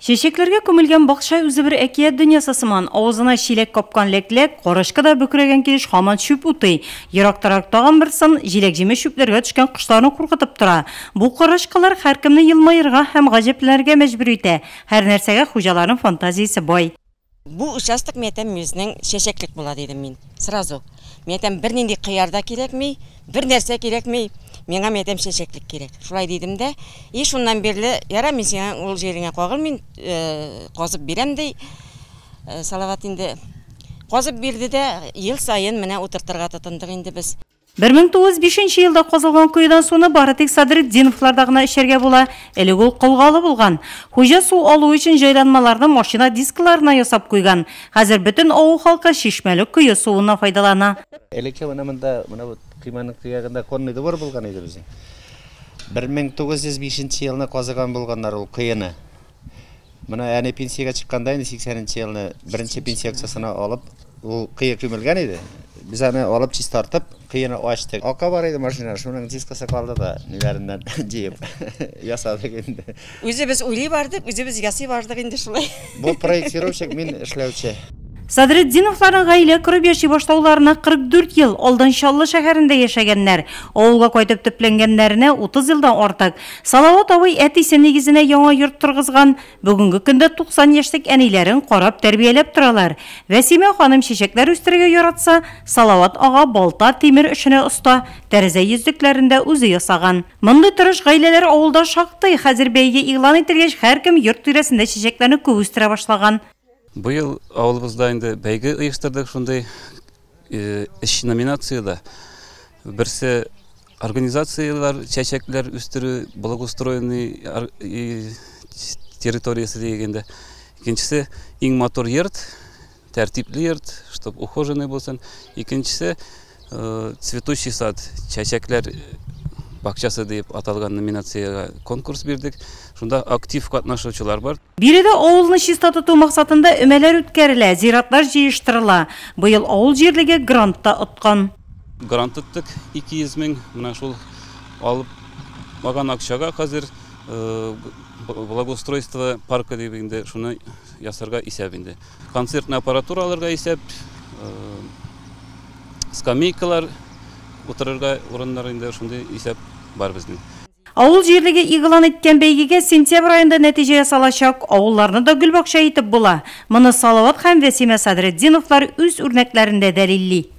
Чәчәкләргә күмелгән бакча үзе бер әкият дөньясы сыман. Авызына чиләк капкан ләкләк, карачкы да бөкрәйгән килеш һаман чүп утый. Ерактарак тагын бер сын, җиләк-җимеш чүпләргә төшкән кошларны куркытып тора. Бу карачкылар һәркемне елмаерга һәм гаҗәпләнергә мәҗбүр итә. Һәр нәрсәгә хуҗаларның фантазиясе бай. Бу участок, мин әйтәм, безнең чәчәклек була, дидем мин. Сразу. Мин әйтәм, бернинди кыяр да кирәкми, бер нәрсә кирәкми. Миңа, мин әйтәм, чәчәклек кирәк. Шулай дидем дә. И шуннан бирле, яра, мин сиңа ул җиреңә кагылмыйм, казып бирәм, ди. Салават инде казып бирде дә, ел саен менә утыртырга тотындык инде без. 1905 нче елда казылган коедан суны бары тик Садретдиновларда гына эчәргә була, элек ул колгалы булган. Хуҗа су алу өчен җайланмаларны машина дискларына ясап куйган. Хәзер бөтен авыл халкы чишмәле кое суыннан файдалана. Элекке менә монда, менә бу койманың теге конный двор булган иде безнең. 1905 нче елны казыган булганнар ул коены. Менә әни пенсиягә чыкканда инде 80 нче елны беренче пенсия акчасына алып, ул кые күмелгән иде. Без аны алып чистартып, кыены ачтык. Ака бар иде машина, шуның дискасы калды да, ниләреннән җыеп ясадык инде. Үзебез уйлый бардык, үзебез ясый бардык инде шулай. Бу проектировщик, мин эшләүче. Садретдиновларның гаилә корып яши башлауларына 44 ел, алдан Чаллы шәһәрендә яшәгәннәр. Авылга кайтып төпләнгәннәренә 30 елдан артык. Салават абый әтисе нигезенә яңа йорт торгызган. Бүгенге көндә 90 яшьлек әниләрен карап, тәрбияләп торалар. Вәсимә ханым чәчәкләр үстерергә яратса, Салават ага балта, тимер эшенә оста, тәрәзә йөзлекләрен дә үзе ясаган. Мондый тырыш гаиләләр авылда шактый. Хәзер бәйге игълан ителгәч, һәркем йорт тирәсендә чәчәкләрне күп үстерә башлаган. Быел авылыбызда инде бәйге оештырдык шундый өч номинациядә. Берсе организацияләр, чәчәкләр үстерү, благоустроенный территориясе дигәндә. Икенчесе иң матур йорт, тәртипле йорт, чтоб ухоженный булсын. Икенчесе Цветущий сад, чәчәкләр бакчасы дип аталган номинациягә конкурс бирдек. Шунда актив катнашучылар бар. Биредә авылны чиста тоту максатында өмәләр үткәрелә, зиратлар җыештырыла. Быел авыл җирлеге грант та откан. Грант оттык 200 мең. Менә шул алып алган акчага хәзер благоустройство паркы дип инде шуны ясарга исәп инде. Концертный аппаратура алырга исәп, скамейкалар, утырырга урыннар инде шундый исәп бар безнең. Авыл җирлеге игълан иткән бәйгегә сентябрь аенда нәтиҗә ясалачак. Авылларны да гөлбакча итеп була. Моны Салават һәм Вәсимә Садретдиновлар үз үрнәкләрендә дәлилли.